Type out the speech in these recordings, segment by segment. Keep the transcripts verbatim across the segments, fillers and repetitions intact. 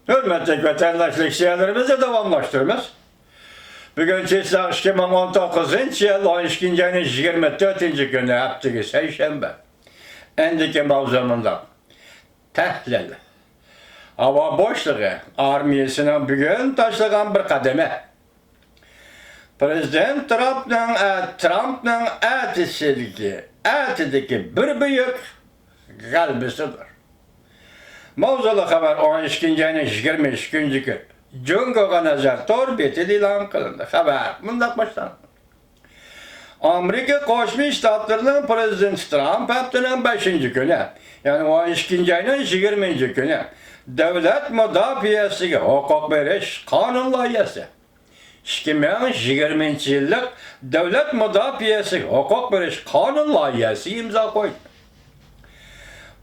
ھۆرمەتلىك ۋەتەنداشلار، لېكسىيەلىرىمىزنى داۋاملاشتۇرىمىز. بۈگۈن چېسلاق ئىككى مىڭ ئون توققۇزىنچى يىل ئون ئىككىنچى ئاينىڭ يىگىرمە تۆتىنچى كۈنى، ھەپتىگە سەيشەنبە. ئەندىكى ماۋزۇ مۇنداق. تەھلىل. ھاۋا بوشلۇقى ئارمىيەسىنىڭ بۈگۈن تاشلىغان بىر قەدىمى. پىرېزىدېنت ترامپنىڭ، ئە، ترامپنىڭ ئەتىسىدىكى، ئەتىدىكى بىر بۈيۈك غەلىبىسىدۇر. ماۋزۇلۇق خەۋەر ئون ئىككىنچى ئاينىڭ يىگىرمە ئۈچىنچى كۈنى جۇڭگوغا نەزەر تور بېتىدە ئېلان قىلىندى. خەۋەر مۇنداق باشلانغان. ئامېرىكا قوشما شتاتلىرىنىڭ پىرېزىدېنتى ترامپ ھەپتىنىڭ بەشىنچى كۈنى، يەنى ئون ئىككىنچى ئاينىڭ يىگىرمىنچى كۈنى دۆلەت مۇداپىئەسىگە ھوقۇق بېرىش قانۇن لايىھەسى، ئىككى مىڭ يىگىرمىنچى يىللىق دۆلەت مۇداپىئەسىگە ھوقۇق بېرىش قانۇن لايىھەسى ئىمزا قويدى.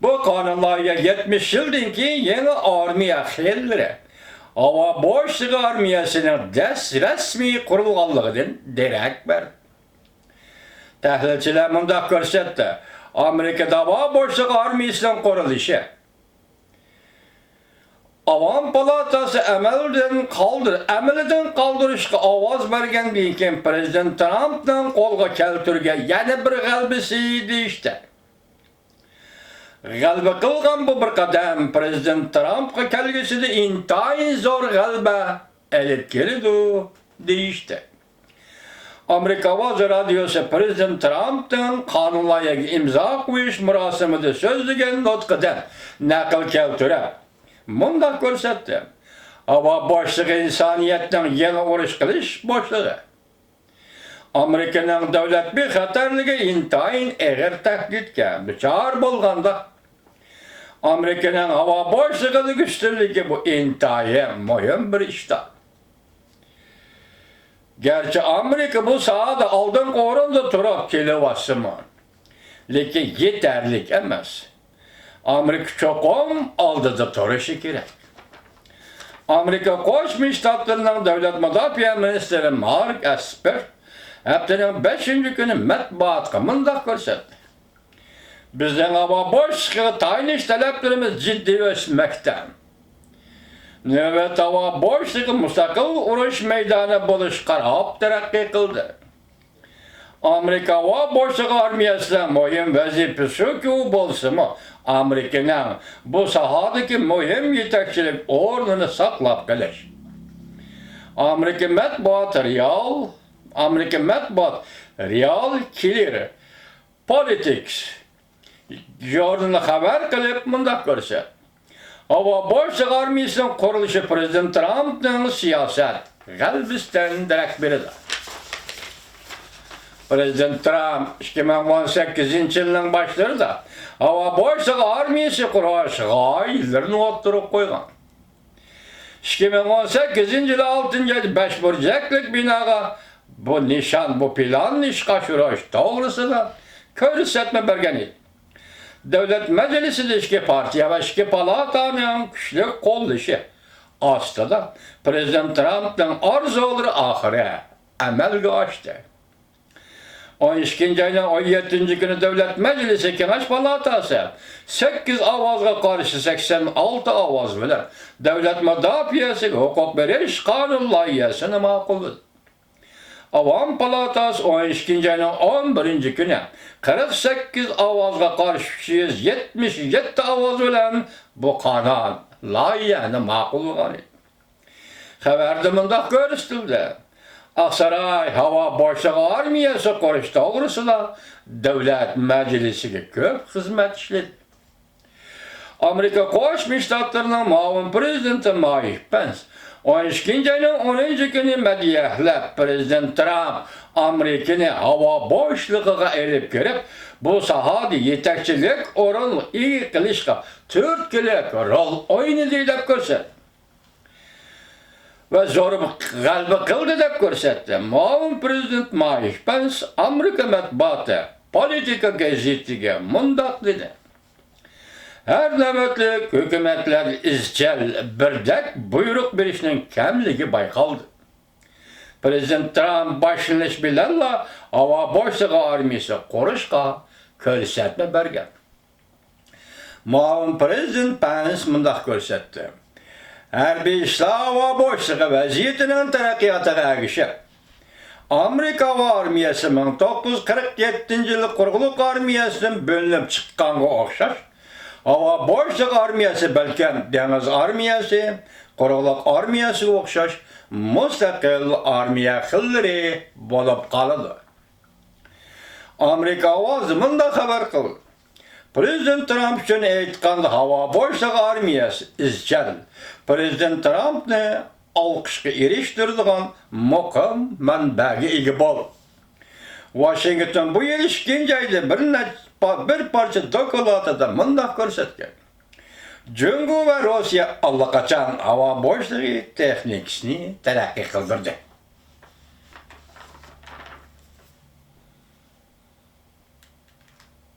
بۇ قانۇن لايىھە يەتمىش يىلدىن كېيىن يېڭى ئارمىيە خىللىرى، ھاۋا بوشلۇقى ئارمىيەسىنىڭ دەس رەسمىي قۇرۇلغانلىقىدىن دېرەك بەردى. تەھلىلچىلەر مۇنداق كۆرسەتتى، ئامېرىكىدا ھاۋا بوشلۇقى ئارمىيەسىنىڭ قۇرۇلۇشى ئاۋام پالاتاسى ئەمەلدىن قالدۇر-، ئەمەلدىن قالدۇرۇشقا ئاۋاز بەرگەندىن كېيىن پىرېزىدېنت ترامپنىڭ قولغا كەلتۈرگەن يەنە بىر غەلىبىسى دېيىشتى. غەلىبە قىلغان بۇ بىر قەدەم پىرېزىدېنت ترامپقا كەلگۈسىدە ئىنتايىن زور غەلىبە ئېلىپ كېلىدۇ، دېيىشتى. ئامېرىكا ئاۋازى رادىيوسى پىرېزىدېنت ترامپنىڭ قانۇن لايىھەگە ئىمزا قويۇش مۇراسىمىدا سۆزلىگەن نۇتقىدىن نەقىل كەلتۈرۈپ، مۇنداق كۆرسەتتى، ھاۋا بوشلۇقى ئىنسانىيەتنىڭ يېڭى ئۇرۇش قىلىش بوشلۇقى. ئامېرىكىنىڭ دۆلەت بىخەتەرلىكى ئىنتايىن ئېغىر تەھدىتكە دۇچار بولغاندا، ئامېرىكىنىڭ ھاۋا بوشلۇقىدىكى ئۈستۈنلۈكى بۇ ئىنتايىن مۇھىم بىر ئىشتا. گەرچە ئامېرىكا بۇ ساھەدە ئالدىنقى ئورۇندا تۇرۇپ كېلىۋاتسىمۇ، لېكىن يېتەرلىك ئەمەس. ئامېرىكا چوقۇم ئالدىدا تۇرۇشى كېرەك. ئامېرىكا قوشما شتاتلىرىنىڭ دۆلەت مۇداپىئە مىنىستىرى مارك ئەسپېر ھەپتىنىڭ بەشىنچى كۈنى مەتبۇئاتقا مۇنداق كۆرسەتتى، بىزنىڭ ھاۋا بوشلۇقىغا تايىنىش تەلەپلىرىمىز جىددىي ئۆسمەكتە. نۆۋەتتە ھاۋا بوشلۇقى مۇستەقىل ئۇرۇش مەيدانى بولۇشقا قاراپ تەرەققىي قىلدى. ئامېرىكا ھاۋا بوشلۇقى ئارمىيەسىنىڭ مۇھىم ۋەزىپىسى شۇكى، ئۇ بولسىمۇ، ئامېرىكىنىڭ بۇ ساھەدىكى مۇھىم يېتەكچىلىك ئورنىنى ساقلاپ قېلىش. ئامېرىكا مەتبۇئاتى رېئال، ئامېرىكا مەتبۇئات رېئال كىلىر پولىتىكس ژۇرنىلى خەۋەر قىلىپ مۇنداق كۆرسەتتى، ھاۋا بوشلۇقى ئارمىيەسىنىڭ قۇرۇلۇشى پىرېزىدېنت ترامپنىڭ سىياسەت غەلىبىسىدىن دېرەك بېرىدۇ. پىرېزىدېنت ترامپ ئىككى مىڭ ئون سەككىزىنچى يىلنىڭ باشلىرىدا ھاۋا بوشلۇقى ئارمىيەسى قۇرۇش غايىلىرىنى ئوتتۇرىغا قويغان. ئىككى مىڭ ئون سەككىزىنچى يىلى ئالتىنچى ئايدا بەش بۇرجەكلىك بىناغا بۇ نىشان، بۇ پىلاننى ئىشقا ئاشۇرۇش توغرىسىدا كۆرسەتمە بەرگەن ئىدى. دۆلەت مەجلىسىدە ئىككى پارتىيە ۋە ئىككى پالاتانىڭ كۈچلۈك قوللىشى ئاستىدا پىرېزىدېنت ترامپنىڭ ئارزۇلىرى ئاخىرى ئەمەلگە ئاشتى. ئون ئىككىنچى ئاينىڭ ئون يەتتىنچى كۈنى دۆلەت مەجلىسى كېڭەش پالاتاسى سەككىز ئاۋازغا قارشى سەكسەن ئالتە ئاۋاز بىلەن دۆلەت مۇداپىئەسىگە ھوقۇق بېرىش قانۇن لايىھەسىنى ماقۇللىدى. ئاۋام پالاتاسى ئون ئىككىنچى ئاينىڭ ئون بىرىنچى كۈنى قىرىق سەككىز ئاۋازغا قارشى ئۈچ يۈز يەتمىش يەتتە ئاۋاز بىلەن بۇ قانۇن لايىھەنى ماقۇللىغان ئىدى. خەۋەردە مۇنداق كۆرسىتىلدى، ئاقساراي ھاۋا بوشلۇقى ئارمىيەسى قۇرۇش توغرىسىدا دۆلەت مەجلىسىگە كۆپ خىزمەت ئىشلىدى. ئامېرىكا قوشما شتاتلىرىنىڭ مۇئاۋىن پىرېزىدېنتى مايك پېنس ئون ئىككىنچى ئاينىڭ ئونىنچى كۈنى مەدھىيەلەپ، پىرېزىدېنت ترامپ ئامېرىكىنى ھاۋا بوشلۇقىغا ئېلىپ كىرىپ، بۇ ساھەدە يېتەكچىلىك ئورۇن ئىگە قىلىشقا تۈرتكىلىك رول ئوينىدى، دەپ كۆرسەتتى. ۋە زور غەلىبە قىلدى، دەپ كۆرسەتتى. مۇئاۋىن پىرېزىدېنت مايك پېنس ئامېرىكا مەتبۇئاتى پولىتىكا گېزىتىگە مۇنداق دېدى، ھەر نۆۋەتلىك ھۆكۈمەتلەردە ئىزچىل بىردەك بۇيرۇق بېرىشنىڭ كەملىكى بايقالدى. پىرېزىدېنت ترامپ باشلىنىش بىلەنلا ھاۋا بوشلۇقى ئارمىيەسى قۇرۇشقا كۆرسەتمە بەرگەن. مۇئاۋىن پىرېزىدېنت پېنس مۇنداق كۆرسەتتى، ھەربىي ئىشلار ھاۋا بوشلۇقى ۋەزىيىتىنىڭ تەرەققىياتىغا ئەگىشىپ، ئامېرىكا ھاۋا ئارمىيەسى مىڭ توققۇز يۈز قىرىق يەتتىنچى يىلى قۇرۇقلۇق ئارمىيەسىدىن بۆلۈنۈپ چىققانغا ئوخشاش، ھاۋا بوشلۇق ئارمىيەسى بەلكەم دېڭىز ئارمىيەسى، قۇرۇقلۇق ئارمىيەسىگە ئوخشاش مۇستەقىل ئارمىيە خىللىرى بولۇپ قالىدۇ. ئامېرىكا ئاۋازى مۇنداق خەۋەر قىلدى: پرېزىدېنت ترامپ ئۈچۈن ئېيتقاندا، ھاۋا بوشلۇقى ئارمىيەسى ئىزچىل، پرېزىدېنت ترامپنى ئالقىشقا ئېرىشتۈرىدىغان مۇقىم مەنبەگە ئىگە بولدى. ۋاشىنگتون بۇ يىل ئىككىنچى ئايدا بىر نەچ-، بىر پارچە دوكلاتىدا مۇنداق كۆرسەتكەن: جۇڭگو ۋە روسىيە ئاللىقاچان ھاۋا بوشلۇقى تېخنىكىسىنى تەرەققىي قىلدۇردى.